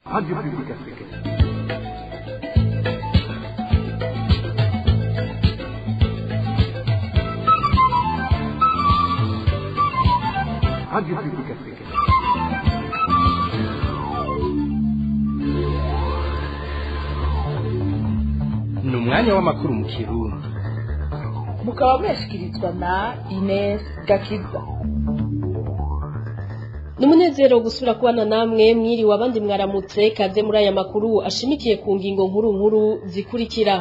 Radio Publique Africaine. Radio Publique Africaine. Ni umwanya w'amakuru mu Kirundi. Mukaba muyashyikirizwa na Ines Gakiza. Numunezero gusura kubana namwe, mwiriwe abandi mwaramutse. Kaze muri aya makuru ashimikiye ku ngingo nkuru nkuru zikurikira.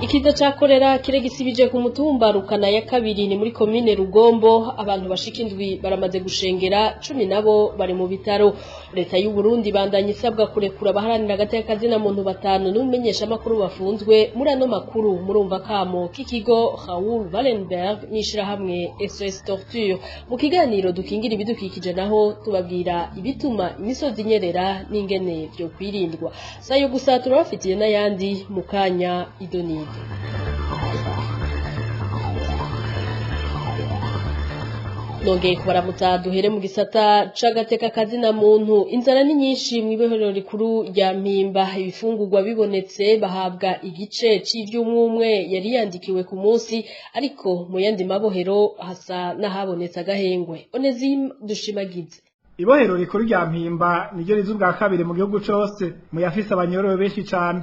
Ikiza ca korera kiregisibije ku mutumba Rukana ya kabiri, ni muri komine Rugombo. Abantu bashika indwi baramaze gushengera, 10 nabo bari mu bitaro. Leta y'u Burundi bandanye isabwa kurekura abaharanira agateka kazina muntu batanu n'umenyesha makuru bafunzwe. Muri ano makuru murumva kamo k'ikigo Raoul Wallenberg n'ishirahamwe SOS Torture. Mu kiganiro dukingira ibidukikije naho tubabwira ibituma imisozi inyerera n'ingene vyo kwirindwa. Sayo gusa, turabafitiye n'ayandi mu kanya idonido. Nongeye kubaramutsa. Duhere mu gisata c'agateka kazina muntu. Inzara ni nyinshi mw'ibohero rikuru rya Mpimba. Ibifungurwa bibonetse, bahabwa igice c'ivy'umwumwe yari yandikiwe ku munsi, ariko mu yandi mabohero hasa n'ahabonetse agahengwe. Onezime Dushimagize. Ibohero rikuru rya Mpimba niryo riza ubwa kabiri mu gihugu cose mu yafise abanyororo benshi cane.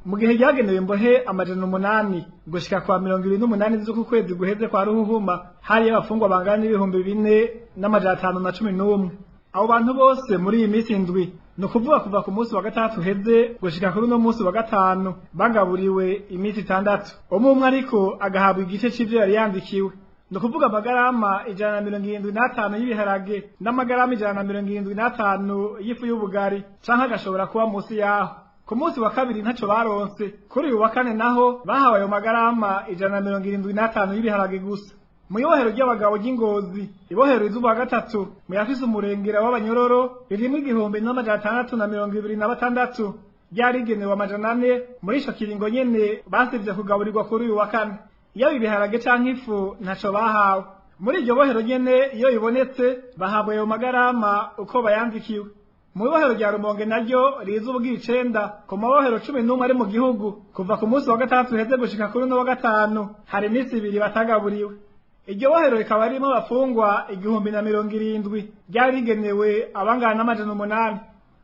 Mu gihe ryagenewe imbohe 800, gushika kwa 28 z'uku kwezi guheze kwa Ruhuhuma, hariyo abafungwa bangana n'4511. Abo bantu bose muri iyi minsi indwi, ni ukuvuga kuva ku munsi wa gatandatu uheze gushika kuri uno munsi wa gatanu, bagaburiwe iminsi itandatu, umwe umwe ariko agahabwa igice c'ivyo yari yandikiwe, ni ukuvuga amagarama 175 y'ibiharage n'amagarama 175 y'ifu y'ubugari, canke agashobora kuba munsi yaho. Ku munsi wa kabiri ntaco baronse. Kuri uyu wa kane naho bahawe ayo magarama 175 y'ibiharage gusa. Mu ibohero ry'abagabo ry'Ingozi, ibohero riza ubwa gatatu mu yafise umurengera w'abanyororo, ririmwo 1626, ryari rigenewe 400. Muri ico kiringo nyene basivye kugaburirwa kuri uyu wa kane, yaba ibiharage canke ifu ntaco bahawe. Muri iryo bohero nyene, iyo bibonetse bahabwa ayo magarama uko bayandikiwe. Mu ibohero rya Rumonge, naryo riza ubw'icenda ku mabohero 11 ari mu gihugu, kuva ku munsi wa gatandatu uheze gushika kuri uno wa gatanu hari iminsi ibiri batagaburiwe. Iryo bohero rikaba ririmo abafungwa 1070, ryari rigenewe abangana n'800.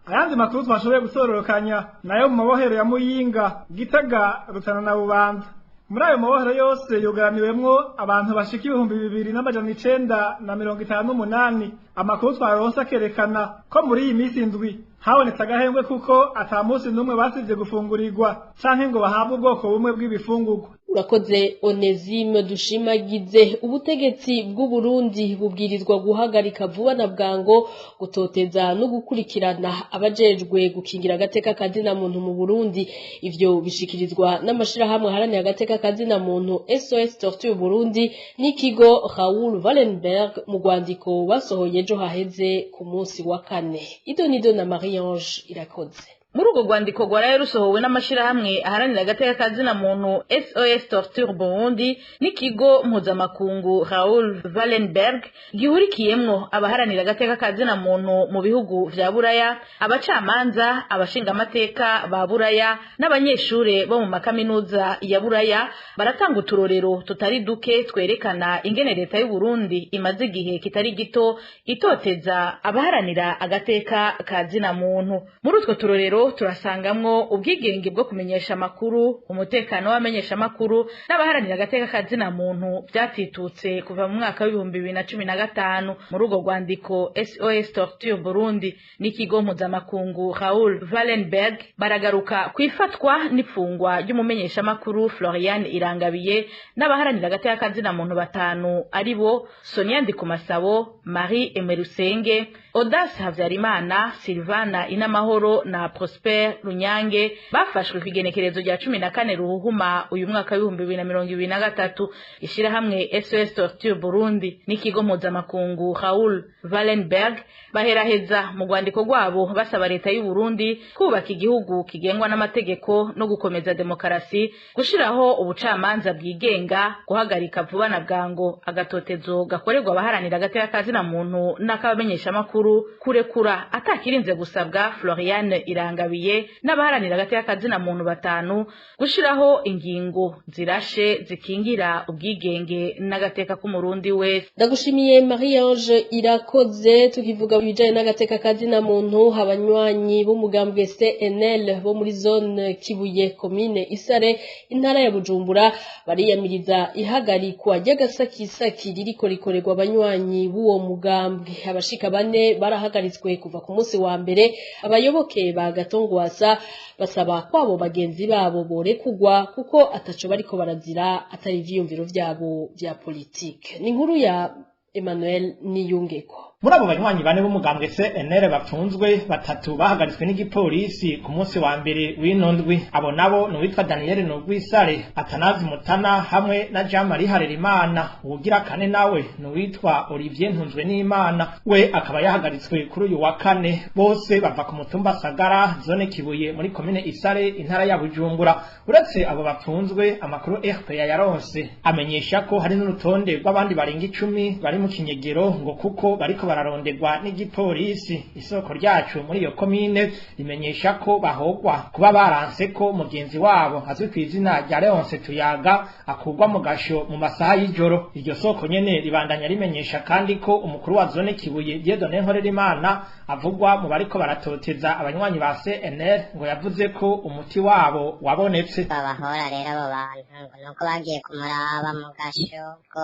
Ayandi makuru twashoboye gusororokanya nayo mu mabohero ya Muyinga, Gitega, Rutana na Bubanza. Muri ayo mabohero yose yugaraniwemwo abantu bashika 2958. Amakuru twaronse akerekana ko muri iyi minsi indwi habonetse agahengwe, kuko ata munsi n'umwe basivye gufungurirwa canke ngo bahabwe ubwoko bumwe bw'ibifungurwa. Urakoze Onezime Dushimagize. Ubutegetsi bw'u Burundi bubwirizwa guhagarika vuba na bwango gutoteza no gukurikirana abajejwe gukingira agateka kazina muntu mu Burundi. Ivyo bishikirizwa n'amashirahamwe aharanira agateka kazina muntu SOS Torture Burundi n'ikigo Raoul Wallenberg mu rwandiko basohoye ejo haheze ku munsi wa kane. Idonido na Marie Ange Irakoze. Muri urwo rwandiko rwaraye rusohowe n'amashirahamwe aharanira agateka kazina muntu SOS Torture Burundi n'ikigo mpuzamakungu Raoul Wallenberg gihurikiyemwo abaharanira agateka kazina muntu mu bihugu vya Buraya, abacamanza, abashingamateka ba Buraya n'abanyeshure bo mu makaminuza ya Buraya, baratanga uturorero tutari duke twerekana ingene leta y'u Burundi imaze igihe kitari gito itoteza abaharanira agateka kazina muntu. Muri utwo turorero turasangamwo ubwigenge bwo kumenyesha amakuru, umutekano w'abamenyesha amakuru n'abaharanira agateka kazina muntu byatitutse kuva mu mwaka w'2015. Muri urwo rwandiko, SOS Torture Burundi n'ikigo mpuzamakungu Raoul Wallenberg baragaruka kwifatwa n'ifungwa ry'umumenyeshamakuru Florian Irangabiye n'abaharanira agateka kazina muntu batanu, ari bo Sonia Ndikumasabo, Marie Emerusenge, Audace Havyarimana, Silvana Inamahoro na Prosper Runyange bafashwe kw'igenekerezo rya 14 ruhuhuma uyu mwaka w'ibihumbi 2023. Ishirahamwe SOS Torture Burundi n'ikigo mpuzamakungu Raoul Wallenberg baheraheza mu rwandiko rwabo basaba leta y'u Burundi kubaka igihugu kigengwa n'amategeko no gukomeza demokarasi, gushiraho ubucamanza bwigenga, guhagarika vuba na bwango agatotezo gakorerwa abaharanira agateka kazina muntu n'akabamenyeshamakuru, kurekura atakirinze gusabwa Floriane Irangabiye n'abaharanira agateka kazina muntu batanu, gushiraho ingingo zirashe zikingira ubwigenge n'agateka k'umurundi wese. Ndagushimiye Marie Ange Irakoze. Tukivuga ibijanye n'agateka kazina muntu, abanywanyi b'umugambwe CNL bo muri zone Kibuye, komine Isare, intara ya Bujumbura, bariyamiriza ihagarikwa ry'agasakisaki ririko rikorerwa abanywanyi b'uwo mugambwe. Abashika bane barahagaritswe kuva ku munsi wa mbere. Abayoboke ba Gatongwasa basaba kwabo bagenzi babo borekugwa kuko ataco bariko barazira atari ivyiyumviro vyabo vya politike. Ni inkuru ya Emmanuel Niyungeko. Muri abo banywanyi bane b'umugambwe CNL bapfunzwe, batatu bahagaritswe n'igipolisi ku munsi wa mbere w'ino ndwi. Abo nabo ni uwitwa Daniel Nugwisare, Atanazi Mutana hamwe na Jean Marie Harerimana. Uwugira kane nawe ni uwitwa Olivier Ntunzwe n'Imana, we akaba yahagaritswe kuri uyu wa kane. Bose bava ku mutumba Sagara, zone Kibuye, muri komine Isare, intara ya Bujumbura. Uretse abo bapfunzwe, amakuru RPA yaronse amenyesha ko hari n'urutonde rw'abandi barenga 10 bari mu kinyegero ngo kuko bariko bararondegwa n'igipolisi. Isoko ryacu muri iyo komine rimenyesha ko bahogwa kuba baranse ko mugenzi wabo azwi ku izina rya Leonce Tuyaga akugwa mu gasho mu masaha y'ijoro. Iryo soko nyene ribandanya rimenyesha kandi ko umukuru wa zone Kibuye, Dieudonné Nkorerimana, avugwa mu bariko baratoteza abanywanyi ba CNL, ngo yavuze ko umuti wabo wabonetse. Babahora rero abo bantu ngo nuko bagiye kumuraba mu gasho, ko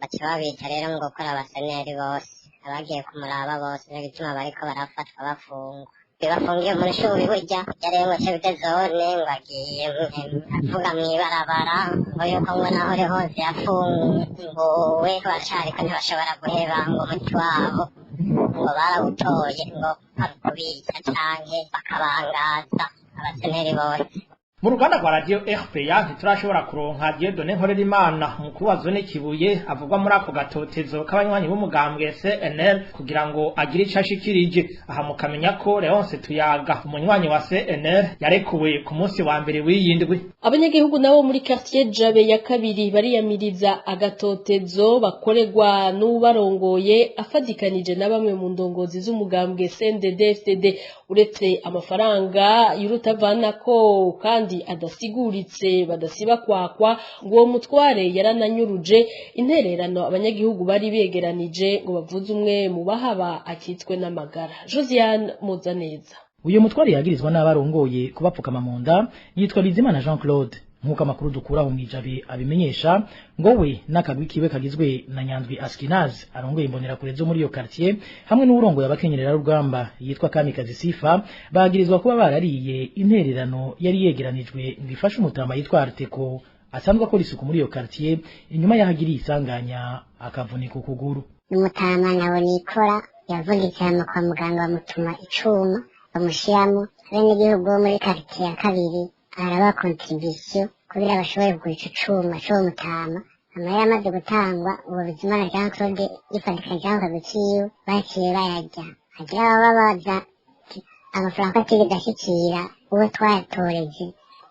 baca babica rero ngo gukora abaseneri bose abagiye kumuraba bose, nico gituma bariko barafatwa bafungwa, bafungiye muri shuri. Burya rero ngo chef de zone ngo agiye avuga mw'ibarabara ngo yuko ngo naho uri hose yafunguwe, baracariko ntibashobora guheba, ngo umuti wabo ngo barawutoye, ngo kubica canke bakabangaza abaseneri bose. Mu ruganda rwa radio RPA ntiturashobora kuronka Dieudonné Nkorerimana, umukuru wa zone Kibuye avugwa muri ako gatotezo k'abanywanyi b'umugambwe CNL, kugira ngo agire ico ashikirije. Aha mukamenya ko Leonce Tuyaga, umunywanyi wa CNL, yarekuwe ku munsi wa mbere w'iyi ndwi. Abanyagihugu nabo muri quartier Jabe ya kabiri bariyamiriza agatotezo bakorerwa n'ubarongoye afadikanije na bamwe mu ndongozi z'umugambwe CNDD-FDD. Uretse amafaranga y'urutavanako kandi adasiguritse badasiba kwakwa, ngo uwo mutware yarananyuruje intererano abanyagihugu bari begeranije ngo bavuze umwe mu bahaba akitswe n'amagara. Josiane Muzaneza. Uyo mutware yagirizwa n'abarongoye kubapfukama mu nda yitwa Bizimana Jean Claude, nk'uko amakuru dukura mu Mwijabe abimenyesha. Ngo we n'akagwi kiwe kagizwe na Nyandwi Askinaz arongoye imbonerakure zo muri iyo quartier, hamwe n'uwurongoye abakenyerera rugamba yitwa Kamikazi Sifa, bagirizwa kuba barariye intererano yari yegeranijwe ngo ifashe umutama yitwa Arteko asanzwe akora isuku muri iyo quartier, inyuma y'ahagiriye isanganya akavunika ukuguru. Umutama nawe nikora yavunitse, hama kwa muganga bamutuma icuma bamushiramo. Abenegihugu bo muri quartier ya kabiri araba contribution kugira bashobore kugura ico cuma c'uwo mutama. Amahera amaze gutangwa, uwo Bizimana Jean Claude yifatikanyije n'akagwi kiwe baciye bayarya. Hagira abababaza amafaranga ko atigeze ashikira uwo twayatoreje,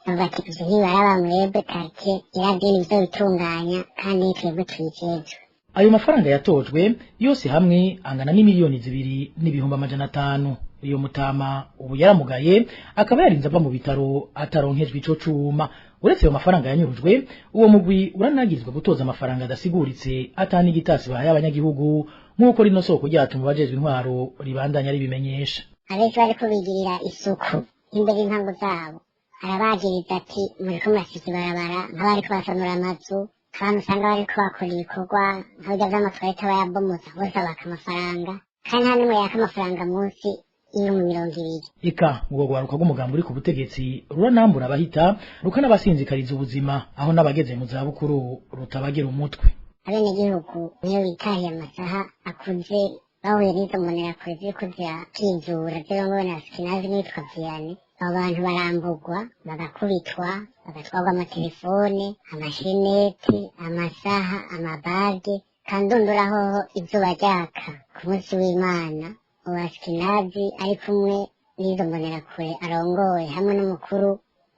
bavuga ati ivyo ntibaraba mwebwe, quartier iravye nivyo bitunganya kandi twebwe tubijejwe. Ayo mafaranga yatojwe yose hamwe angana n'2,500,000. Uyo mutama ubu yaramugaye, akaba yarinze ava mu bitaro ataronkejwe ico cuma. Uretse ayo mafaranga yanyurujwe, uwo mugwi uranagirizwa gutoza amafaranga adasiguritse atani igitasi bahaye abanyagihugu, nk'uko rino soko ryacu mu bajejwe intwaro ribandanya ribimenyesha. Abenshi bariko bigirira isuku imbere y'intango zabo, arabagiriza ati muriko murasiza ibarabara nk'abariko basanura amazu. Abantu usanga bariko bakora ibikorwa nk'ibirya vy'amatwarete bayabomotsa, bose baka amafaranga, kandi nta n'umwe yaka amafaranga munsi y'20,000. Eka ubwo rwaruka rw'umugambi uri ku butegetsi ruranambura abahita, rukanabasinzikariza ubuzima, aho n'abageze mu zabukuru rutabagira umutwe. Abenegihugu niyo bitahiye amasaha akuze. Bahuye n'izo mbonerakure ziriko zirakizura zirongowe na Sikinazi n'uwitwa Vianney. Abo bantu barambugwa, bagakubitwa, bagatwarwa amatelefone, amasheneti, amasaha, amabage. Kandundura hoho izuba ryaka ku munsi w'Imana, uwo Asikinazi ari kumwe n'izo mbonerakure arongoye hamwe n'umukuru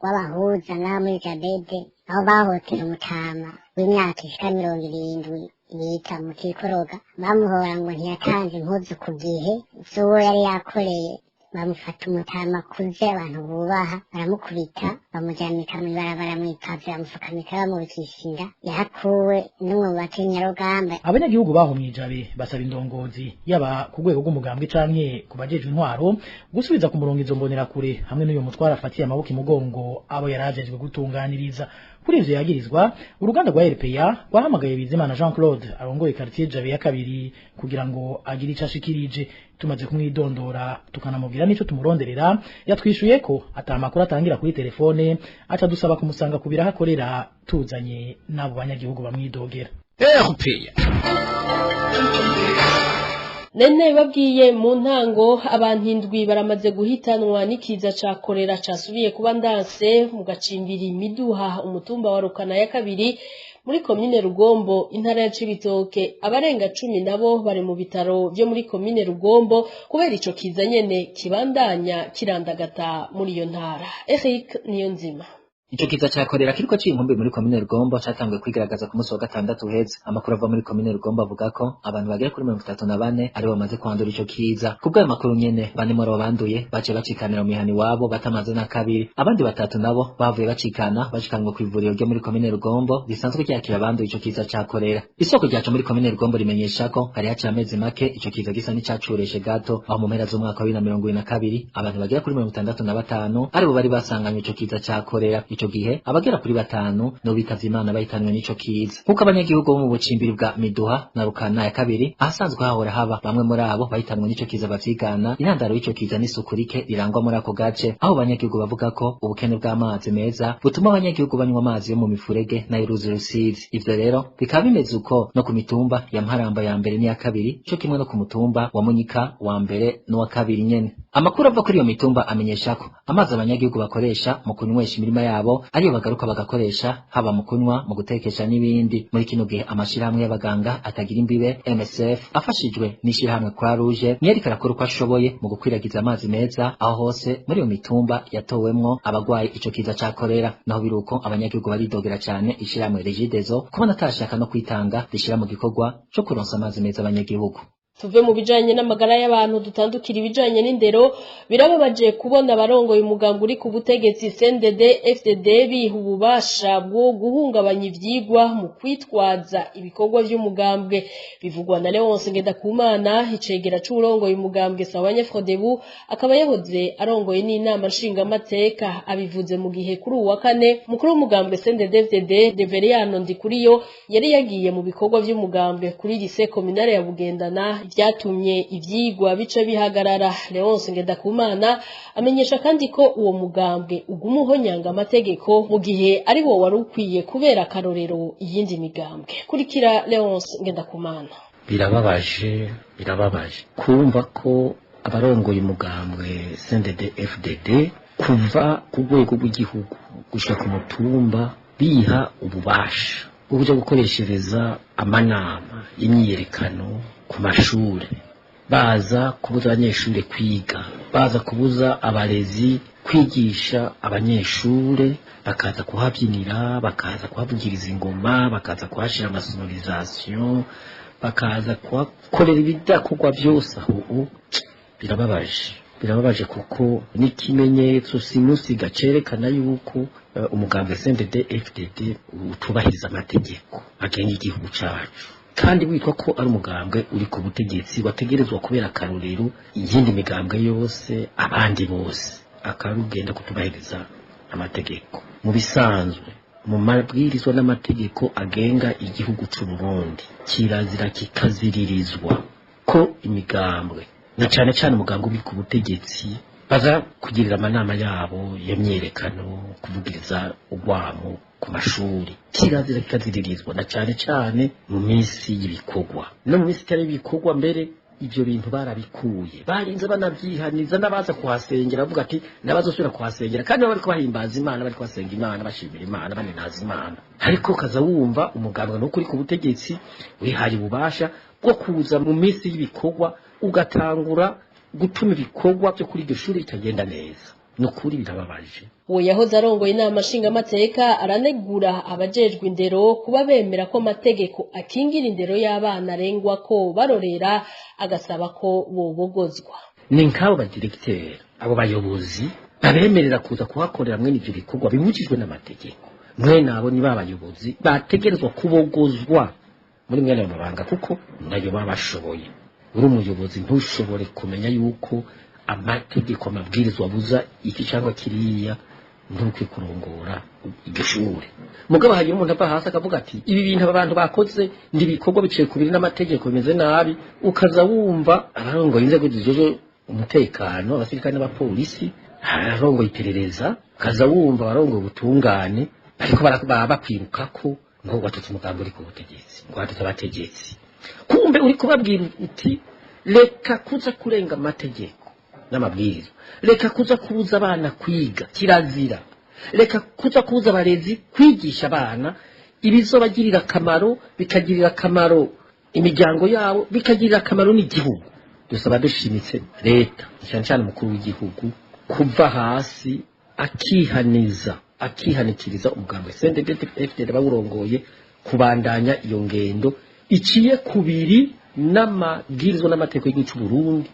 w'abahuza ngaha muri Jabede, aho bahotera umutama w'imyaka ishika 70 bita Mutikoroga, bamuhora ngo ntiyatanze impuzu ku gihe z'uwo yari yakoreye. Bamufata umutama akuze abantu bubaha, baramukubita, bamuryamika mw'ibarabara mw'ipave, bamufukamika, bamubikisha inda. Yahakuwe n'umwe mu bakenyarugamba. Abanyagihugu baho mw'ijabe basaba indongozi, yaba ku rwego rw'umugambwe canke ku bajejwe intwaro, gusubiza ku murongo izo mbonerakure hamwe n'uyo mutwara afatiye amaboko imugongo abo yarajejwe gutunganiriza. Kuri ivyo yagirizwa, uruganda rwa RPA rwahamagaye Bizimana Jean Claude arongoye quartier Jabe ya kabiri kugira ngo agire ico ashikirije. Tumaze kumwidondora tukanamubwira n'ico tumuronderera, yatwishuye ko ata makuru atangira kuri telefone, aca dusaba kumusanga kubira hakorera tuzanye n'abo banyagihugu bamwidogera. RPA. Nene babwiye mu ntango, abantu indwi baramaze guhitanwa n'ikiza ca korera casubiye kuba ndanse mu gacimbiri Miduha, umutumba wa Rukana ya kabiri, muri komine Rugombo, intara ya Cibitoke. Abarenga 10 nabo bari mu bitaro vyo muri komine Rugombo kubera ico kiza nyene kibandanya kirandagata muri iyo ntara. Eric Niyonzima. Ico kiza ca korera kiriko c'inkumbi muri komine Rugombo catanguye kwigaragaza ku munsi wa gatandatu uheze. Amakuru ava muri komine Rugombo avuga ko abantu bagera kuri 34 aribo bamaze kwandura ico kiza. Kubw'ayo makuru nyene, bane muri abo banduye baciye bacikanira mu mihana iwabo batamaze na kabiri. Abandi batatu nabo bavuye bacikana bashikanwa kw'ivuriro ryo muri komine Rugombo risanzwe ryakira abanduye ico kiza ca korera. Isoko ryacu muri komine Rugombo rimenyesha ko hari haciye amezi make ico kiza gisa n'icacureshe gato, aho mu mpera z'umwaka wa 2022 abantu bagera kuri 65 aribo bari basanganywe ico kiza ca korera. Ico gihe abagera kuri 5 no bitavye Imana bahitanwe n'ico kiza. Nkuko abanyagihugu bo mu bucimbiri bwa Miduha na Rukana ya kabiri ahasanzwe hahora haba bamwe muri abo bahitanwe n'ico kiza bavyigana, intandaro y'ico kiza n'isuku rike rirangwa muri ako gace, aho abanyagihugu bavuga ko ubukene bw'amazi meza butuma abanyagihugu banywa amazi yo mu mifurege n'ay'uruzi Rusizi. Ivyo rero bikaba bimeze uko no ku mitumba ya Mparamba ya mbere n'iya kabiri, co kimwe no ku mutumba wa Munyika wa mbere n'uwa kabiri nyene. Amakuru ava kuri iyo mitumba amenyesha ko amazi abanyagihugu bakoresha mu kunywesha imirima yabo ariyo bagaruka bagakoresha haba mu kunywa, mu gutekesha n'ibindi. Muri kino gihe amashirahamwe y'abaganga atagira imbibe MSF afashijwe n'ishirahamwe Croix Rouge niyo ariko arakora uko ashoboye mu gukwiragiza amazi meza aho hose muri iyo mitumba yatowemwo abagwayi ico kiza ca korera. Naho biruko, abanyagihugu baridogera cane ishirahamwe Regideso kubona atashaka no kwitanga rishira mu gikorwa co kuronsa amazi meza abanyagihugu. Tuve mu bijanye n'amagara y'abantu dutandukira ibijanye n'indero. Birababaje kubona abarongoye umugambi uri ku butegetsi CNDD FDD biha ububasha bwo guhungabanya ivyigwa mu kwitwaza ibikorwa vy'umugambwe. Bivugwa na Leonce Ngendakumana, icegera c'uwurongoye umugambwe Sawanya Frodebu, akaba yahoze arongoye n'inama nshingamateka. Abivuze mu gihe kuri uwa kane mukuru w'umugambwe CNDD FDD Reveriyano Ndikuriyo yari yagiye mu bikorwa vy'umugambwe kuri lycée communale ya Bugendana, vyatumye ivyigwa bice bihagarara. Leonce Ngendakumana amenyesha kandi ko uwo mugambwe uguma uhonyanga amategeko mu gihe ari wo wari ukwiye kubera akarorero iyindi migambwe. Kurikira Leonce Ngendakumana. Birababaje, birababaje kumva ko abarongoye umugambwe CNDD FDD kuva ku rwego rw'igihugu gushika ku mutumba biha ububasha bwo kuja gukoreshereza amanama y'imyiyerekano ku mashure, baza kubuza abanyeshure kwiga, baza kubuza abarezi kwigisha abanyeshure, bakaza kuhabyinira, bakaza kuhavugiriza ingoma, bakaza kuhashira amasonorisation, bakaza kuhakorera ibidakorwa byose. Aho birababaje, birababaje kuko n'ikimenyetso simusiga cerekana yuko umugambwe CNDD FDD utubahiriza amategeko agenga igihugu cacu, kandi witwa ko ari umugambwe uri ku butegetsi wategerezwa kubera akarorero iyindi migambwe yose, abandi bose, akarugenda kutubahiriza amategeko. Mu bisanzwe, mu mabwirizwa n'amategeko agenga igihugu c'u Burundi, kirazira kikaziririzwa ko imigambwe, na cane cane umugambwe uri ku butegetsi, baza kugirira amanama yabo y'imyerekano, kuvugiriza urwamo ku mashuri. Kirazira kikaziririzwa na cane cane mu minsi y'ibikorwa no mu minsi itari ibikorwa mbere. Ivyo bintu barabikuye, barinze banavyihaniza n'abaza kuhasengera bavuga ati n'abazosubira kuhasengera, kandi baba bariko bahimbaza Imana, bariko basenga Imana, bashimira Imana, banenaza Imana. Ariko kaza wumva umugambwe nuko uri ku butegetsi wihaye ububasha bwo kuza mu minsi y'ibikorwa ugatangura gutuma ibikorwa byo kuri iryo shuri bitagenda neza. Nukuri birababaje. Uwo yahoze arongoye inama nshingamateka aranegura abajejwe indero kuba bemera ko amategeko akingira indero y'abana arengwa ko barorera, agasaba ko bobogozwa. Ni nk'abo badiregiteri, abo bayobozi babemerera kuza kuhakorera mwene ivyo bikorwa bibujijwe n'amategeko, mwene abo ni ba bayobozi bategerezwa kubogozwa muri mwene ayo mabanga, kuko nayo baba bashoboye. Uri umuyobozi ntushobore kumenya yuko amategeko, amabwirizwa abuza iki cyangwa kiriya, ntukwiye kurongora iryo shure. Mugabo hagira umuntu ava hasi akavuga ati ibi bintu aba bantu bakoze ndi ibikorwa biciye ku biri n'amategeko bimeze nabi, ukaza wumva abarongoye inzego zijejwe umutekano, abasirikare n'abapolisi, abarongoye iperereza, ukaza wumva abarongoye ubutungane bariko baba bakwirukako ngo watutse umugambi uri ku butegetsi, ngo watutse abategetsi. Kumbe uri kubabwira uti reka kuza kurenga amategeko n'amabwiriza, reka kuza kubuza abana kwiga kirazira, reka kuza kubuza abarezi kwigisha abana ibizobagirira akamaro, bikagirira akamaro imiryango yabo, bikagirira akamaro n'igihugu. Dusaba dushimitse leta, cyane cyane umukuru w'igihugu, kuva hasi akihaniza, akihanikiriza umugambi CNDD-FDD bawurongoye kubandanya iyo ngendo iciye kubiri n'amabwirizwa n'amategeko y'igihugu cy'u Burundi,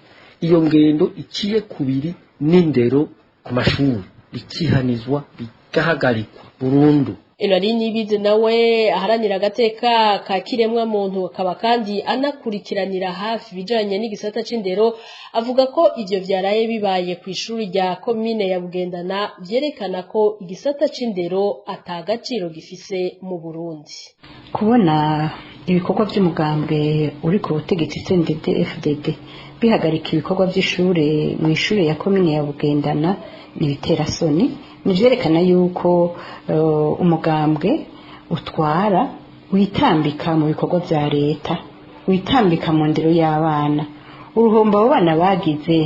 iyo ngendo iciye kubiri n'indero ku mashuri bikihanizwa, bigahagarikwa burundu. Elari Nibize nawe aharanira agateka ka kiremwa muntu, akaba kandi anakurikiranira hafi ibijanye n'igisata c'indero, avuga ko ivyo vyaraye bibaye ku ishuri rya komine ya Bugendana vyerekana ko igisata c'indero atagaciro gifise mu Burundi. Kubona ibikorwa by'umugambwe uri ku butegetsi CNDD FDD bihagarika ibikorwa by'ishure mu ishure ya komine ya Bugendana ni ibiterasoni, ni vyerekana yuko umugambwe utwara witambika mu bikorwa vya leta, witambika mu ndero y'abana. Uruhombo abo bana bagize,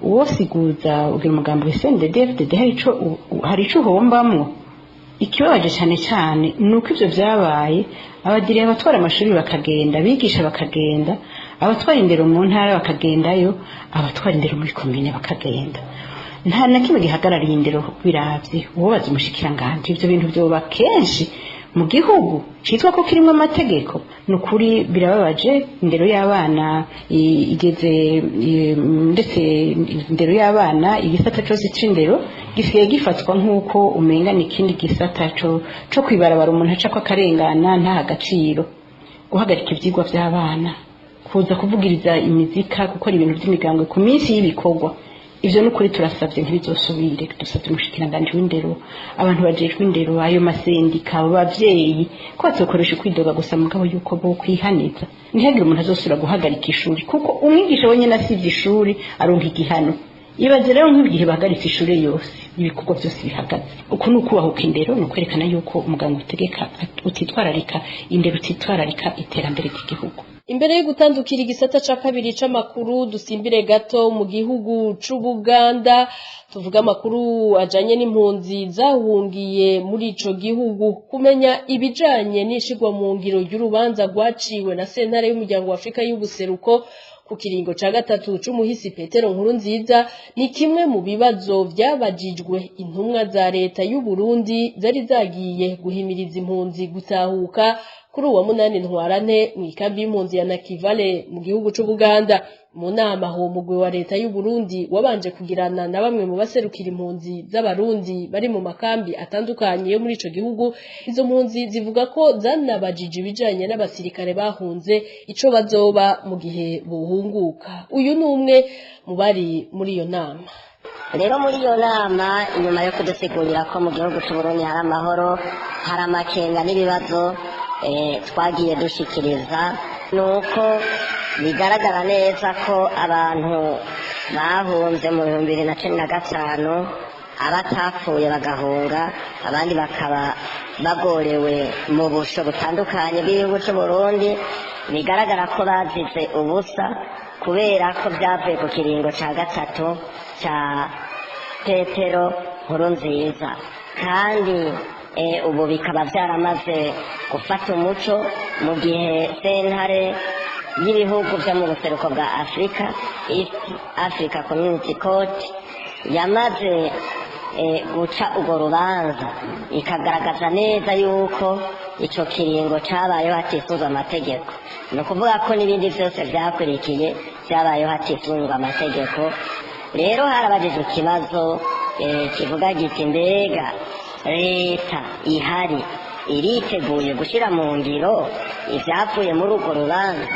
uwosiguza ugira umugambwe CNDD FDD hari ico uhombamwo. Ikibabaje cyane cyane ni uko ivyo vyabaye, abadiriye abatwara amashuri bakagenda, abigisha bakagenda, abatwara indero mu ntara bakagendayo, abatwara indero muri komine bakagenda. Nta na kimwe gihagarariye indero biravye. Uwobaza umushikiranganji ivyo bintu vyoba kenshi mu gihugu citwa ko kirimwo amategeko. Ni ukuri birababaje. Indero y'abana igeze ndetse indero y'abana, igisata cose c'indero gisigaye gifatwa nk'uko umenga ni ikindi gisata co kwibarabara umuntu acako akarengana ntaha agaciro. Guhagarika ivyigwa vy'abana, kuza kuvugiriza imizika, gukora ibintu vy'imigambwe ku minsi y'ibikorwa, ivyo nukuri turasavye ntibizosubire. Dusavye umushikiranganji w'indero, abantu bajejwe indero, ayo masendika, abo bavyeyi ko batokoresha ukwidoga gusa, mugabo yuko bo kwihaniza ntihagire umuntu azosubira guhagarika ishuri, kuko umwigisha wenyene asivye ishuri aronka igihano. Ibaze rero nk'igihe bahagaritse ishuri yose, ibikorwa byose bihagaze. Uku ni ukubahuka indero, ni ukwerekana yuko umuganga utegeka utitwararika indero, utitwararika iterambere ry'igihugu. Imbere yo gutandukira igisata ca kabiri c'amakuru, dusimbire gato mu gihugu c'Ubuganda, tuvuga amakuru ajanye n'impunzi zahungiye muri ico gihugu. Kumenya ibijanye n'ishigwa mu ngiro ry'urubanza rwaciwe na sentare y'umuryango wa Afrika y'ubuseruko ku kiringo ca gatatu c'umuhisi Petero Nkurunziza ni kimwe mu bibazo vyabajijwe intumwa za leta y'u Burundi zari zagiye guhimiriza impunzi gutahuka kuri uwa 8 Ntwarante mu ikambi y'impunzi ya Nakivale mu gihugu c'Ubuganda. Mu nama uwo mugwi wa leta y'u Burundi wabanje kugirana na bamwe mu baserukira impunzi z'abarundi bari mu makambi atandukanye yo muri ico gihugu, izo mpunzi zivuga ko zanabajije ibijanye n'abasirikare bahunze ico bazoba mu gihe bohunguka. Uyu ni umwe mu bari muri iyo nama. Rero muri iyo nama, inyuma yo kudusigurira ko mu gihugu c'u Burundi hari amahoro, hari amakenga n'ibibazo twagiye dushikiriza, nuko bigaragara neza ko abantu bahunze mu 2015 abatapfuye bagahunga, abandi bakaba bagorewe mu busho butandukanye bw'igihugu c'u Burundi, bigaragara ko bazize ubusa. Kubera ko byavuye ku kiringo cya gatatu cya Petero Nkurunziza, kandi ubu bikaba byaramaze gufata umuco mu gihe sentare y'ibihugu byo mu buseruko bwa Afurika, East Africa Community Court, yamaze guca urwo rubanza, ikagaragaza neza yuko icyo kiringo cyabayeho hatisunzwe amategeko. Ni ukuvuga ko n'ibindi byose byakurikiye byabayeho hatisunzwe amategeko. Rero harabajijwe ikibazo kivuga giti: mbega leta ihari iriteguye gushyira mu ngiro ibyavuye muri urwo rubanza?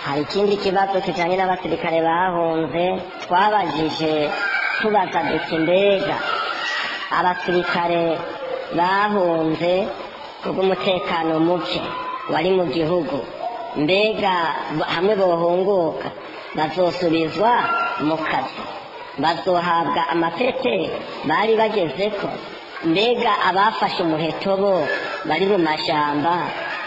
Hari ikindi kibazo kijyanye n'abasirikare bahunze twabajije, tubaza duti: mbega abasirikare bahunze kubw'umutekano muke wari mu gihugu, mbega hamwe bohunguka bazosubizwa mu kazi, bazohabwa amapete bari bagezeko? Mbega abafashe umuheto bo bari mu mashyamba,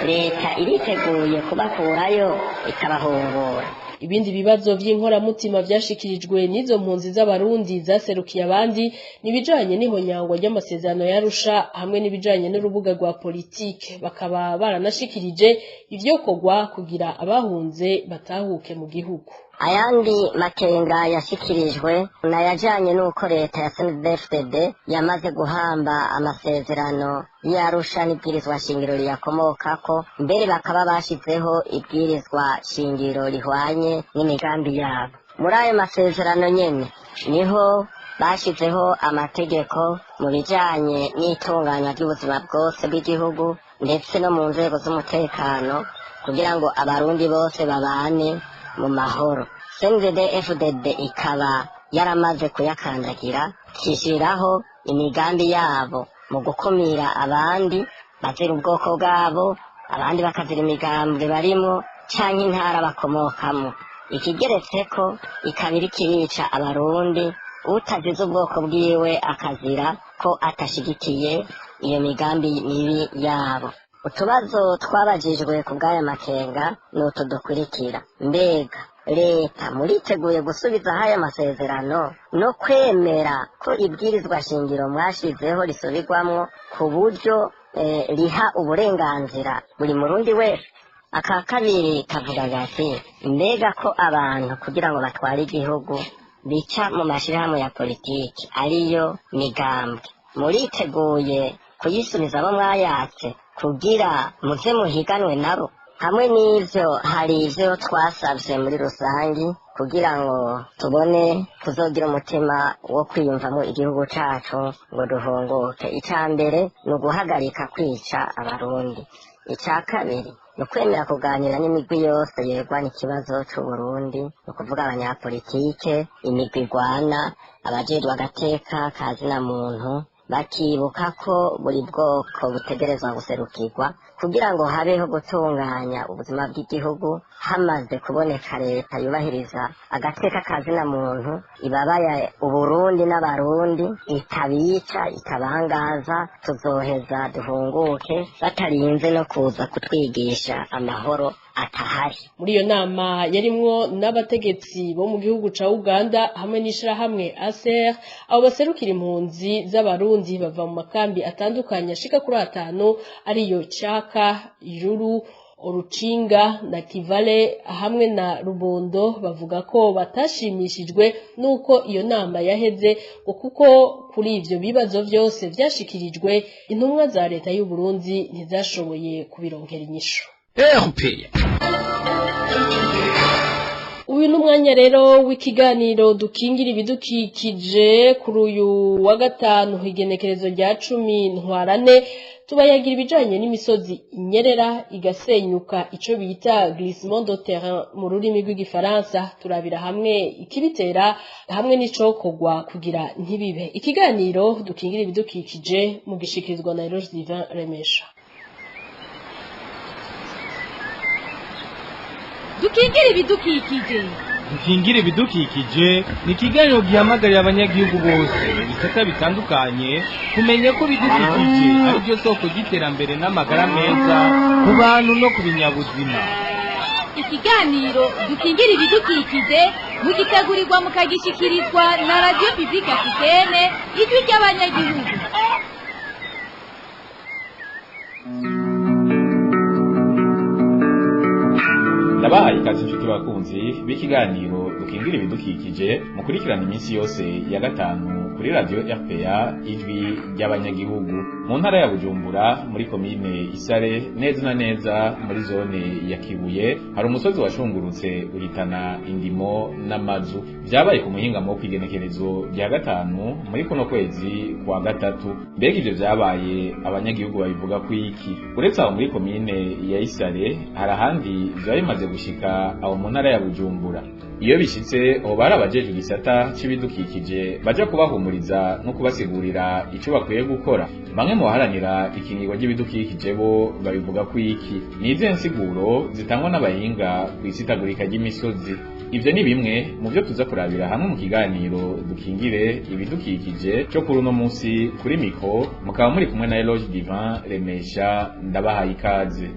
leta iriteguye kubakurayo ikabahungura? Ibindi bibazo vy'inkoramutima vyashikirijwe n'izo mpunzi z'Abarundi zaserukiye abandi nibijanye n'ihonyangwa ry'amasezerano y'Arusha hamwe n'ibijanye n'urubuga rwa politike. Bakaba baranashikirije ivyokorwa kugira abahunze batahuke mu gihugu. Ayandi makenga yashikirijwe nayajanye n'uko leta ya CNDD-FDD yamaze guhamba amasezerano y'Arusha n'ibwirizwa shingiro riyakomokako, mbere bakaba bashizeho ibwirizwa shingiro rihwanye n'imigambi yabo. Muri ayo masezerano nyene niho bashizeho amategeko mu bijanye n'itunganywa ry'ubuzima bwose bw'igihugu, ndetse no mu nzego z'umutekano, kugira ngo Abarundi bose babane mu mahoro. CNDD FDD ikaba yaramaze kuyakandagira, kishyiraho imigambi yabo mu gukumira abandi bazira ubwoko bwabo, abandi bakazira imigambwe barimo canke intara bakomokamo. Ikigeretse ko ikaba iriko irica Abarundi, utazize ubwoko bwiwe akazira ko atashigikiye iyo migambi mibi yabo. Utubazo twabajijwe ku bw'aya makenga ni utu dukurikira: mbega leta muriteguye gusubizaho aya masezerano no kwemera ko ibwirizwa shingiro mwashizeho risubirwamwo ku buryo riha uburenganzira buri Murundi wese? Aka kabiri kavuga gati: mbega ko abantu kugira ngo batware igihugu bica mu mashyirahamwe ya politiki ariyo migambwe, muriteguye kuyisubiza abo mwayatse kugira muze muhiganwe nabo? Hamwe n'ivyo, hari ivyo twasavye muri rusangi kugira ngo tubone kuzogira umutima wo kwiyumvamo igihugu cacu ngo duhunguke. Ica mbere ni uguhagarika kwica Abarundi. Ica kabiri ni ukwemera kuganira n'imigwi yose yegwa n'ikibazo c'Uburundi, ni ukuvuga abanyapolitike, imigwi igwana, abajejwe agateka ka zina muntu, bakibuka ko buri bwoko butegerezwa guserukirwa kugira ngo habeho gutunganya ubuzima bw'igihugu. Hamaze kuboneka leta yubahiriza agateka ka zina muntu, ibabaye Uburundi n'Abarundi, itabica, itabangaza, tuzoheza duhunguke batarinze no kuza kutwigisha amahoro atahari. Muri iyo nama yarimwo n'abategetsi bo mu gihugu ca Uganda hamwe n'ishirahamwe ACR, abo baserukira impunzi z'Abarundi bava mu makambi atandukanye ashika kuri atanu, ariyo Caka, Iruru, Orucinga na Kivale hamwe na Rubondo, bavuga ko batashimishijwe nuko iyo nama yaheze, ngo kuko kuri ivyo bibazo vyose vyashikirijwe intumwa za leta y'u Burundi ntizashoboye kubironkera inyishu. Uyu ni umwanya rero w'ikiganiro dukingira ibidukikije. Kuri uyu wa gatanu, igenekerezo rya 10 Ntwarane, tubayagira ibijanye n'imisozi inyerera igasenyuka, ico bita glissement de terrain mu rurimi rw'igifaransa. Turabira hamwe ikibitera hamwe n'icokorwa kugira ntibibe. Ikiganiro dukingira ibidukikije mu gishikirizwa na Eloge Divin Remesha. Dukingire ibidukikije. Dukingire ibidukikije ni ikiganiro gihamagarira abanyagihugu bose mu bisata bitandukanye kumenya ko ibidukikije ari byo soko ry'iterambere n'amagara meza ku bantu no ku binyabuzima. Ikiganiro dukingira ibidukikije mugitegurirwa mukagishikirizwa na Radio Publique Africaine, ijwi ry'abanyagihugu. Ndabahaye ikaze inshuti bakunzi b'ikiganiro dukingira ibidukikije mukurikirana iminsi yose ya gatanu kuri radio RPA ijwi ry'abanyagihugu mu ntara ya Bujumbura muri komine Isare neza na neza muri zone ya Kibuye hari umusozi washungurutse uhitana indimo n'amazu. Vyabaye ku muhingamo wo kwigenekerezo rya gatanu muri kuno kwezi kwa gatatu. Mbega ivyo vyabaye abanyagihugu babivuga kwiki? Uretse aho muri komine ya Isare hari ahandi vyaba bimaze gushika aho mu ntara ya Bujumbura. Iyo bishitse hoba hari abajejwe igisata c'ibidukikije baja kubahumuriza no kubasigurira ico bakwiye gukora. Bamwe mu baharanira ikingirwa ry'ibidukikije bo babivuga kwiki? Ni izihe nsiguro zitangwa n'abahinga kw'isitagurika ry'imisozi? Ivyo ni bimwe mu vyo tuza kurabira hamwe mu kiganiro dukingire ibidukikije cyo kuri uno munsi. Kuri miko mukaba muri kumwe na Eloge Divin Remesha, ndabahaye ikaze.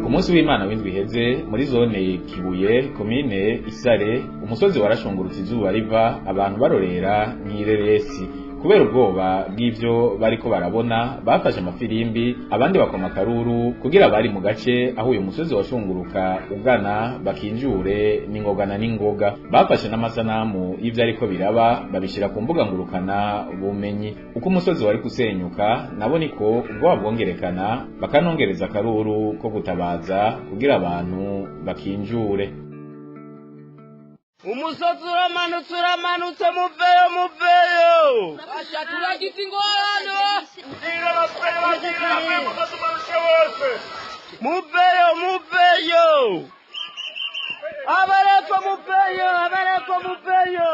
Umunsi w'Imana w'indwi iheze muri zone Kibuye komine Isare umusozi warashungurutse izuba riva abantu barorera nk'ireresi kubera ubwoba bw'ivyo bariko barabona. Bafashe amafirimbi abandi bakoma akaruru kugira bari mu gace aho uyu musozi washunguruka ugana bakinjure n'ingoga na n'ingoga. Bafashe n'amasanamu y'ivyo ariko biraba babishira ku mbuga ngurukana bumenyi. Uko umusozi wari kusenyuka nabo niko ubwoba bwongerekana, bakanongereza akaruru ko gutabaza kugira abantu bakinjure. Umusozi uramanutse uramanutse, muveyo muveyo, turagize ingorane, muveyo muveyo, abareko muveyo, abareko muveyo.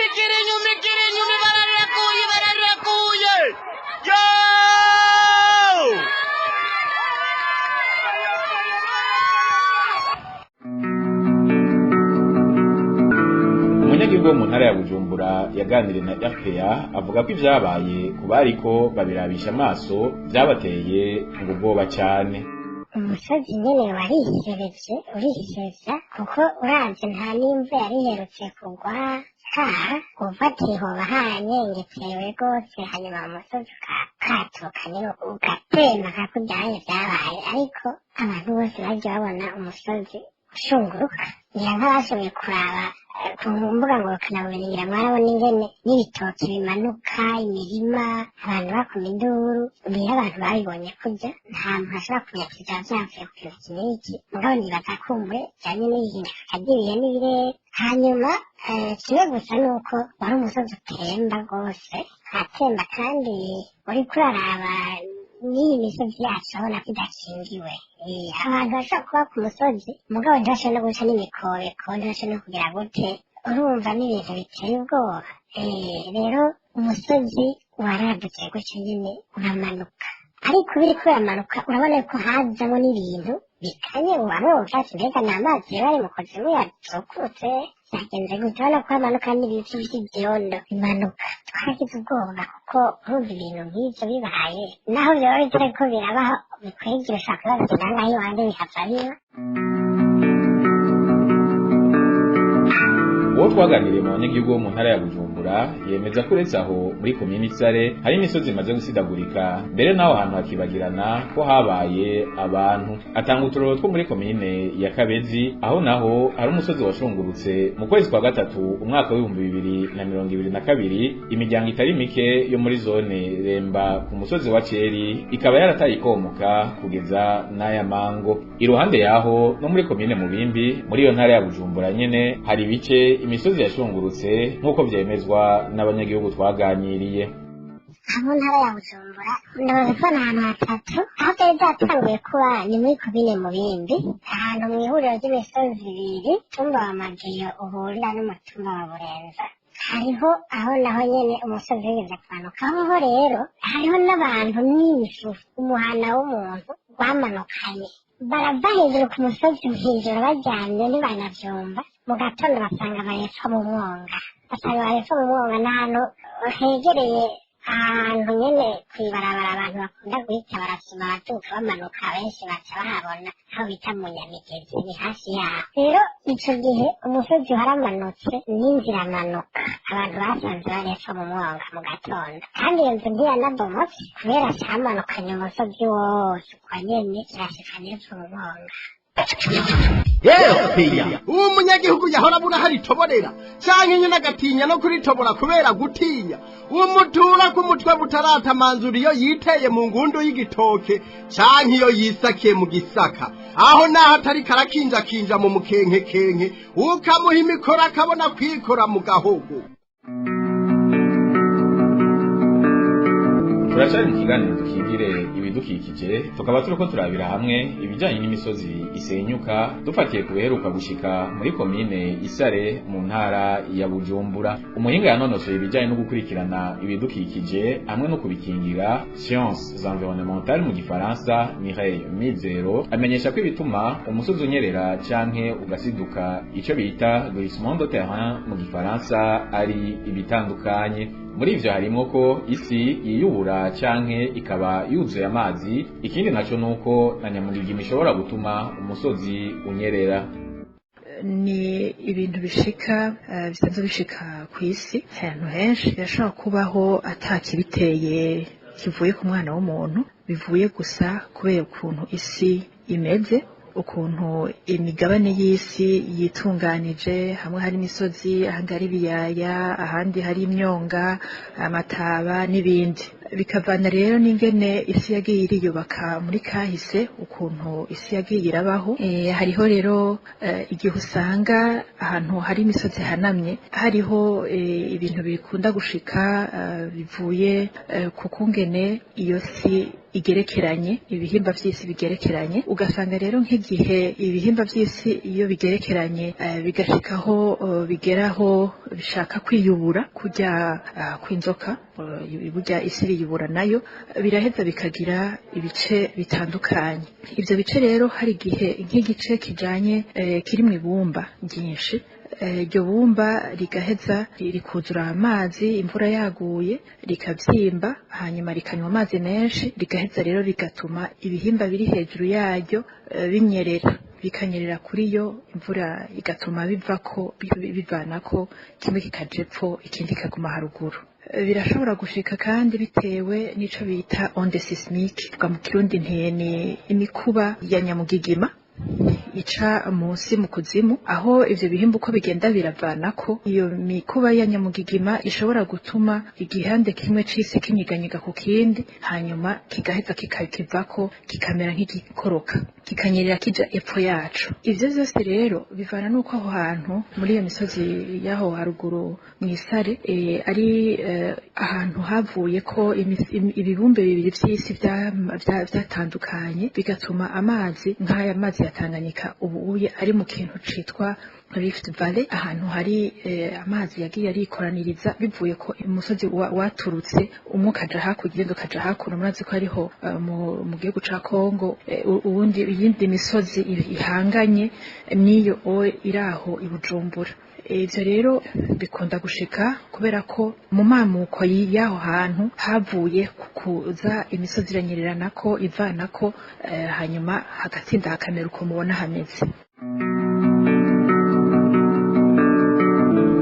Igira inyuma, igira inyuma, bararekuye, bararekuye yo. Umunyagihugu wo mu ntara ya Bujumbura yaganiriye na RPA avuga ko ivyabaye ku bariko babirabisha amaso vyabateye ngo ubwoba cane. Umusozi nyene warihereje uriheza kuko uravye nta n'imvura yari iherutse kugwa, haha ufatiye hoba hanyengetewe rwose, hanyuma umusozi ukatuka nyene ugatema nka kurya vyabaye. Ariko abantu bose baje babona umusozi ushunguruka, ngira nk'abashoboye kuraba ku mbuga ngurukanabumenyi, ngira mwarabona ingene n'ibitoki bimanuka imirima, abantu bakoma induru. Rero abantu babibonye kurya nta muntu ashobora kumenya ati vyaba vyavuye ku kintu iki n'iki, mugabo nibaza kumbure bijanye n'ihinduka ry'ibihe n'ibirere. Hanyuma kimwe gusa nuko wari umusozi utemba rwose, atemba kandi uriko uraraba n'iyi misozi yacu urabona ko idakingiwe. Abantu bashobora kuba ku musozi mugabo ntibashobore no guca n'imikobeko, ntibashobore no kugira gute, urumva n'ibintu biteye ubwoba. Rero umusozi waradutse gutyo nyene uramanuka, ariko biriko biramanuka urabona ko hazamo n'ibintu bikanye. Bamwe mu vyatsi mbega ni amazi yoba ari mu kuzimu yacukutse vyagenze gute? Urabona ko hamanuka n'ibiti vy'ivyondo bimanuka. Twaragize ubwoba kuko urumva ibintu nk'ivyo bibaye naho vyoba bitariko birabaho bikwegera ushobora kuba bigenda ngaho iwanje bikava biba. Uwo twaganiriye mu banyagihugu bo mu ntara ya Bujumbura yemeza ko uretse aho muri komine Isare hari imisozi imaze gusidagurika, mbere n'aho hantu hakibagirana ko habaye abantu. Atanga uturorero two muri komine ya Kabezi aho naho hari umusozi washungurutse mu kwezi kwa gatatu umwaka w'2022, imiryango itari mike yo muri zone Remba ku musozi wa Ceri ikaba yarataye ikomoka kugeza n'aya mango. Iruhande yaho no muri komine Mubimbi muri iyo ntara ya Bujumbura nyene hari ibice imisozi yashungurutse nk'uko vyemezwa n'abanyagihugu twaganiriye. Mu ntara ya Bujumbura ndamaze kubona ahantu hatatu aho byari byatanguye kuba, ni muri komine Mubimbi, ahantu mu ihuriro ry'imisozi ibiri, umutumba wa Mageyo uhurira n'umutumba wa Burenza. Hariho aho naho nyene umusozi wigeze kumanuka. Aho rero hariho n'abantu n'inzu, umuhana w'umuntu wamanukanye, barava hejuru ku musozi mw'ijoro baryamye ntibanavyumva, mu gatondo basanga barepfo mu mwonga, basanga barepfo mu mwonga. N'ahantu hegereye ahantu nyene kw'ibarabara abantu bakunda guhita barasoma, abaduka bamanuka benshi baca bahabona, aho bita mu Nyamigezi, ni hafi yaho. Rero ico gihe umusozi waramanutse n'inzira amanuka, abantu basanze barepfo mu mwonga mu gatondo, kandi iyo nzu ntiyanabomotse kubera camanukanye umusozi wose uko nyene kirashika n'epfo mu mwonga. Uwo munyagihugu yahora abura hari itoborera canke nyine agatinya no kuritobora kubera gutinya umutura ku mutwe butaratamanzura iyo yiteye mu ngundu y'igitoke canke iyo yisakiye mu gisaka, aho naho atari karakinjakinja mu mukenkekenke, ukamuha imikoro akabona kwikora mu gahogo. Turacari mu kiganiro Dukingire Ibidukikije, tukaba turiko turabira hamwe ibijanye n'imisozi isenyuka dufatiye ku biheruka gushika muri komine Isare mu ntara ya Bujumbura. Umuhinga yanonosoye ibijanye no gukurikirana ibidukikije hamwe no kubikingira, sciences environnementales mu gifaransa, Mireille Mizero, amenyesha ko ibituma umusozi unyerera canke ugasiduka, ico bita glissement de terrain mu gifaransa, ari ibitandukanye. Muri ivyo harimwo ko isi yiyubura canke ikaba yuzuye amazi. Ikindi naco nuko na nyamugigima ishobora gutuma umusozi unyerera. Ni ibintu bishika, bisanzwe bishika ku isi ahantu henshi. Birashobora kubaho atakibiteye kivuye ku mwana w'umuntu, bivuye gusa kubera ukuntu isi imeze, ukuntu imigabane y'isi yitunganije. Hamwe hari imisozi, ahandi hari ibiyaya, ahandi hari imyonga, amataba n'ibindi. Bikavana rero n'ingene isi yagiye iriyubaka muri kahise, ukuntu isi yagiye irabaho. Hariho rero igihe usanga ahantu hari imisozi ihanamye hariho ibintu bikunda gushika bivuye ku kungene iyo si igerekeranye, ibihimba vy'isi bigerekeranye. Ugasanga rero nk'igihe ibihimba vy'isi iyo bigerekeranye, bigashikaho bigeraho bishaka kwiyubura kujya kw'inzoka, burya isi iriyubura nayo, biraheza bikagira ibice bitandukanye. Ivyo bice rero hari igihe nk'igice kijanye kiri mu ibumba ryinshi, iryo bumba rigaheza rikuzura amazi imvura yaguye, rikabyimba, hanyuma rikanywa amazi menshi, rigaheza rero rigatuma ibihimba biri hejuru yaryo binyerera, bikanyerera kuri yo, imvura igatuma bivako, bivanako, kimwe kikaja epfo ikindi kikaguma haruguru. Birashobora gushika kandi bitewe n'ico bita onde sismique, mu Kirundi ni imikuba ya nyamugigima ica munsi mu kuzimu, aho ivyo bihimba uko bigenda biravanako, iyo mikuba ya nyamugigima ishobora gutuma igihande kimwe c'isi kinyiganyiga ku kindi, hanyuma kigaheza kikakivako, kikamera nk'igikoroka, kikanyerera kija epfo yacu. Ivyo vyose rero bivana n'uko aho hantu muri iyo misozi y'aho haruguru mw'Isare ari ahantu havuye ko ibibumbe bibiri vy'isi vyatandukanye, bigatuma amazi nk'aya mazi ya Tanganyika ubu uye ari mu kintu citwa Rift Valley, ahantu hari amazi yagiye arikoraniriza bivuye ko umusozi waturutse, umwe ukaja hakurya undi ukaja hakuno. Murazi ko hariho mu gihugu ca Kongo uwundi iyindi misozi ihanganye n'iyo iraho i Bujumbura. Ivyo rero bikunda gushika kubera ko mu mamuko y'aho hantu havuye kuza imisozi iranyereranako ivanako, hanyuma hagatsinda hakamera uko mubona hameze.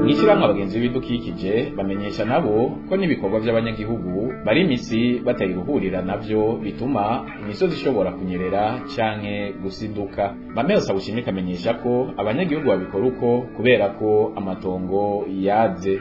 Mw'ishirahamwe Abagenzi b'Ibidukikije bamenyesha nabo ko n'ibikorwa vy'abanyagihugu bari imisi batayiruhurira navyo bituma imisozi ishobora kunyerera canke gusiduka. Mameo Sabushimike amenyesha ko abanyagihugu babikora uko kubera ko amatongo yaze.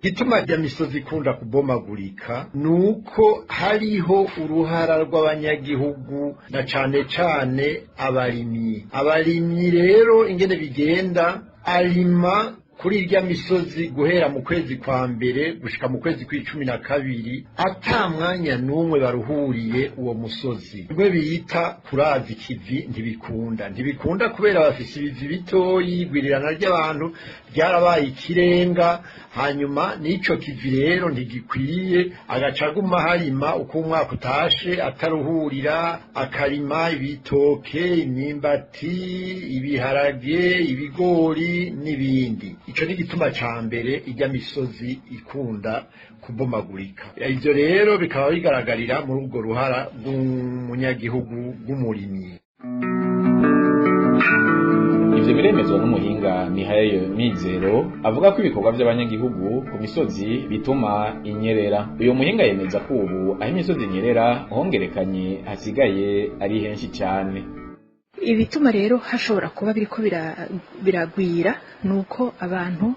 Igituma rya misozi ikunda kubomagurika nuko hariho uruhara rw'abanyagihugu na cane cane abarimyi. Abarimyi rero ingene bigenda, arima Kuri irya misozi guhera mu kwezi kwa mbere gushika mu kwezi kw'icumi na kabiri ata mwanya n'umwe baruhuriye uwo musozi. Rwe biyita kuraza ikivi ntibikunda kubera bafise ibivi bitoyi, igwirirana ry'abantu ryarabaye ikirenga, hanyuma n'ico kivi rero ntigikwiye, agaca aguma harima uko umwaka utashe ataruhurira, akarima ibitoke, imyimbati, ibiharage, ibigori n'ibindi. Ico ni igituma ca mbere irya misozi ikunda kubomagurika. Ivyo rero bikaba bigaragarira muri urwo ruhara rw'umunyagihugu rw'umurimyi. Ivyo biremezwa n'umuhinga Mihayo Mizero avuga ko ibikorwa by'abanyagihugu ku misozi bituma inyerera. Uyo muhinga yemeza ko ubu aho imisozi inyerera hongerekanye hasigaye ari henshi cyane. Ibituma rero hashobora kuba biriko biragwira nuko abantu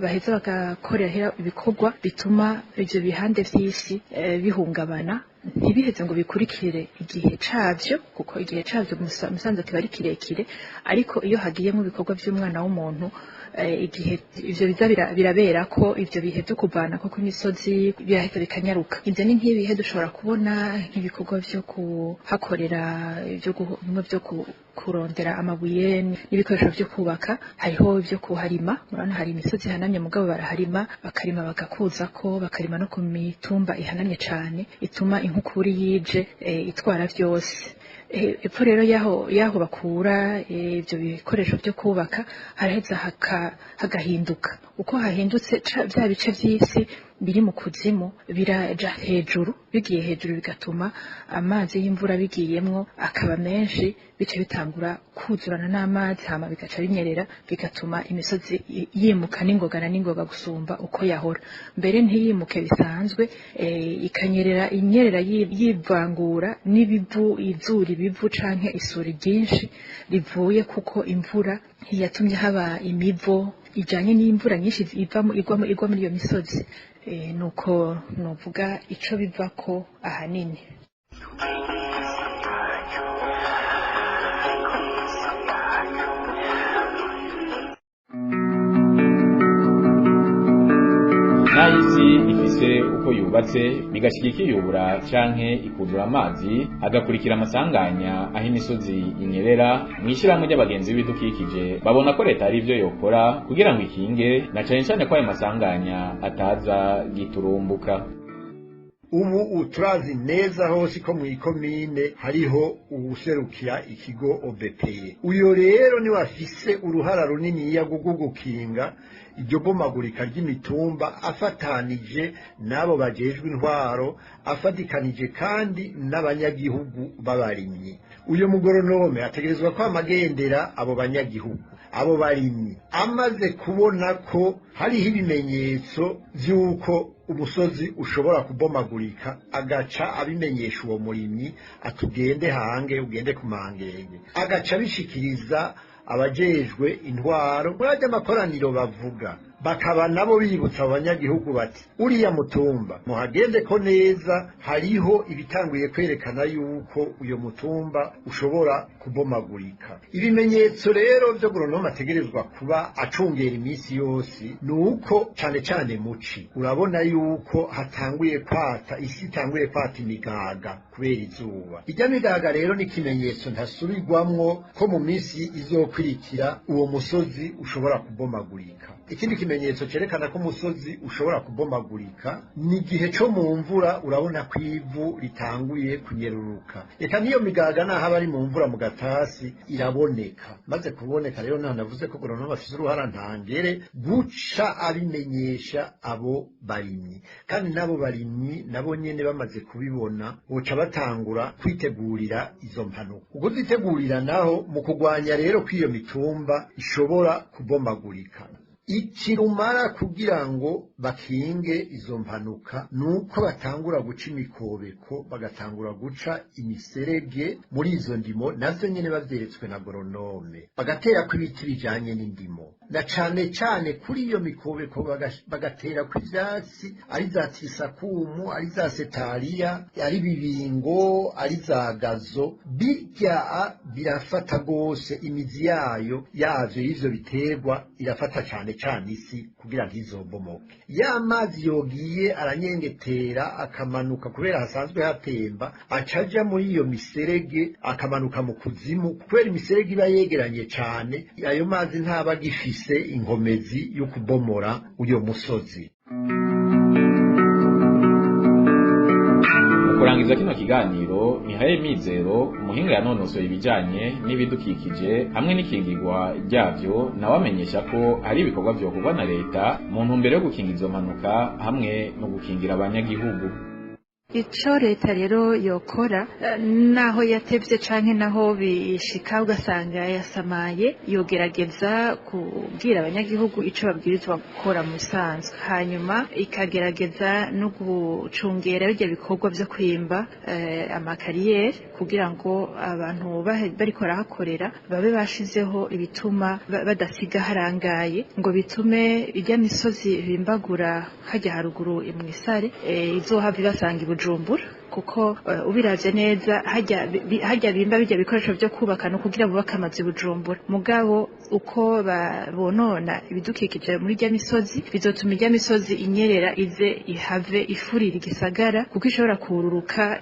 baheza bagakorera ibikorwa bituma ivyo bihande vy'isi bihungabana, ntibiheze ngo bikurikire igihe cavyo, kuko igihe cavyo musanze kiba ari kirekire, ariko iyo hagiyemo ibikorwa vy'umwana w'umuntu igihe ivyo biza birabera ko ivyo bihe vyo kuvana ko kw'imisozi biraheza bikanyaruka. Ivyo ni nk'ibihe dushobora kubona nk'ibikorwa vyo kuhakorera, ivyo bimwe vyo kurondera amabuye n'ibikoresho vyo kubaka, hariho ivyo kuharima. Murabona hari imisozi ihanamye mugabo baraharima, bakarima bagakuzako, bakarima no ku mitumba ihanamye cane ituma inkukuri yije itwara vyose. Epfo rero yaho bakura ivyo bikoresho vyo kubaka haraheza hagahinduka. Uko hahindutse vya bice vy'isi biri mu kuzimu biraja hejuru, bigiye hejuru bigatuma amazi y'imvura bigiyemwo akaba menshi, bice bitangura kuzurana n'amazi, hama bigaca binyerera, bigatuma imisozi yimuka n'ingoga na n'ingoga gusumba uko yahora. Mbere ntiyimuke bisanzwe, ikanyerera inyerera yivangura n'ibivu, izura ibivu canke isuri ryinshi rivuye kuko imvura yatumye haba imivo ijanye n'imvura nyinshi igwa muri iyo misozi. Nuko novuga ico bivako ahanini. N'ayisi ifise uko yubatse bigashika ikiyubura canke ikuzura amazi agakurikira amasanganya aho imisozi inyerera. Mw'ishirahamwe ry'abagenzi b'ibidukikije babona ko leta hari ivyo yokora kugira ngo ikinge na cane cane ko ayo masanganya ataza giturumbuka. Ubu turazi neza hose ko mw'ikomine hariho uwuserukira ikigo OBPE. Uyo rero niwe afise uruhara runiniya rwo gukinga iryo bomagurika ry'imitumba, afatanije n'abo bajejwe intwaro, afatikanije kandi n'abanyagihugu b'abarimyi. Uyo mugoronome ategerezwa kwama agendera abo banyagihugu, abo barimyi, amaze kubona ko hariho ibimenyetso vy'uko umusozi ushobora kubomagurika, agaca abimenyesha uwo murimyi atugende hange ugende ku mangenge, agaca abishikiriza abajejwe intwaro. Muri ajya amakoraniro bavuga, bakaba nabo bibutsa abanyagihugu bati uriya mutumba muhagende ko neza, hariho ibitanguye kwerekana yuko uyo mutumba ushobora kubomagurika. Ibimenyetso rero vyo goronome ategerezwa kuba acungera iminsi yose nuko cane cane muci urabona yuko hatanguye kwata isi, itanguye kwata imigaga kubera izuba. Irya migaga rero ni ikimenyetso ntasubirwamwo ko mu minsi izokwirikira uwo musozi ushobora kubomagurika. Ikindi kimenyetso cerekana ko umusozi ushobora kubomagurika ni igihe co mu mvura, urabona ko ivu ritanguye kunyeruruka. Eka niyo migaga naho aba ari mu mvura mu gatasi iraboneka. Maze kuboneka rero naho navuze ko goronome afise uruhara ntangere guca abimenyesha abo barimyi, kandi n'abo barimyi nabo nyene bamaze kubibona boca batangura kwitegurira izo mpanuka. Ukuzitegurira naho mu kugwanya rero kw'iyo mitumba ishobora kubomagurika. Ikirumara kugira ngo bakinge izo mpanuka nuko batangura guca imikobeko, bagatangura guca imiserege muri izo ndimo, navyo nyene bavyeretswe na goronome, bagaterako ibiti bijanye n'indimo, na cane cane kuri iyo mikobeko bagaterako ivyatsi, ari za tisakumu, ari za setariya, ari bibingo, ari za gazo. Birya birafata gose imizi yayo yavyo y'ivyo biterwa irafata cane cane cane isi kugira ntizobomoke. Ya mazi yogiye aranyengetera akamanuka kubera hasanzwe hatemba, acaja muri iyo miserege akamanuka mu kuzimu, kubera imiserege iba yegeranye cane, ayo mazi ntaba agifise inkomezi yo kubomora uyo musozi. Kurangiza kino kiganiro, Mihaye Mizero, umuhinga yanonosoye ibijanye n'ibidukikije hamwe n'ikingirwa ryavyo, nawe amenyesha ko hari ibikorwa vyokorwa na leta mu ntumbero yo gukinga izo mpanuka hamwe no gukingira abanyagihugu. Ico leta rero yokora, naho yatevye canke naho bishika ugasanga yasamaye, yogerageza kubwira abanyagihugu ico babwirizwa gukora mu bisanzwe, hanyuma ikagerageza no gucungera birya bikorwa vyo kwimba amakariyeri, kugira ngo abantu bariko barahakorera babe bashizeho ibituma badasiga harangaye, ngo bitume irya misozi bimbagura hajya haruguru mw'isare izohava ibasanga i Bujumbura, kuko ubiravye neza hajya bimba bijya bikoresho byo kubaka no kugira bubaka amazu i Bujumbura, mugabo uko bonona ibidukikije muri rya misozi bizotuma irya misozi inyerera ize ihave ifurira igisagara, kuko ishobora kururuka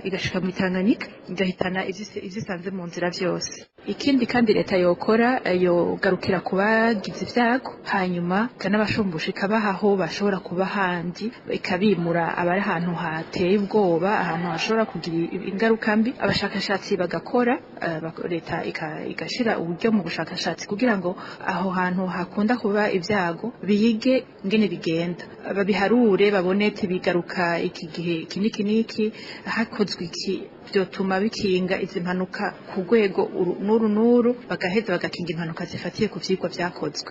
igashika mu Tanganyika igahitana izisanze mu nzira vyose. Ikindi kandi leta yokora, yogarukira kubagize ivyago, hanyuma ikanabashumbusha ikabaha aho bashobora kuba handi, ikabimura abari ahantu hateye ubwoba, ahantu hashobora kugira ingaruka mbi. Abashakashatsi bagakora, leta igashira uburyo mu bushakashatsi kugira ngo aho hantu hakunda kuba ibyago biyige ngene bigenda, babiharure, babone ati bigaruka iki gihe iki niki niki, hakozwe iki byotuma bikinga izi mpanuka ku rwego n'uru n'uru, bagaheza bagakinga impanuka zifatiye ku vyigwa vyakozwe.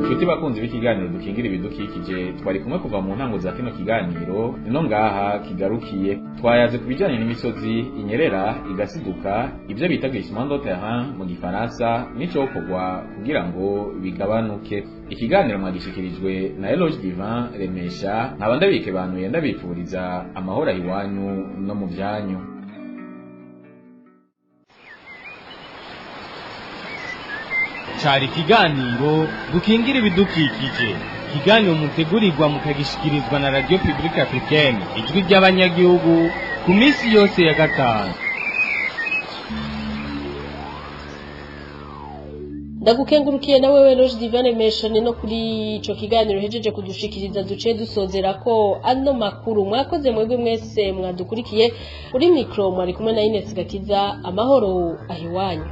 Nshuti bakunzi b'ikiganiro dukingira ibidukikije, twari kumwe kuva mu ntango za kino kiganiro nino ngaha kigarukiye. Twayaze ku bijanye n'imisozi inyerera igasiduka, ivyo bita glissement de terrain mu gifaransa, n'icokorwa kugira ngo bigabanuke. Ikiganiro mwagishikirijwe na Eloge Divin Remesha, nkaba ndabikebanuye ndabifuriza amahoro iwanyu no mu vyanyu. Cari ikiganiro dukingira ibidukikije, ikiganiro mutegurirwa mukagishikirizwa na Radio Publique Africaine, ijwi ry'abanyagihugu, ku minsi yose ya gatanu. Ndagukengurukiye na wewe Loge Divine Meshane no kuri ico kiganiro hejeje kudushikiriza. Duce dusozera ko ano makuru. Mwakoze mwebwe mwese mwadukurikiye. Kuri micro mwari kumwe na Ines Gakiza. Amahoro ahiwanyu.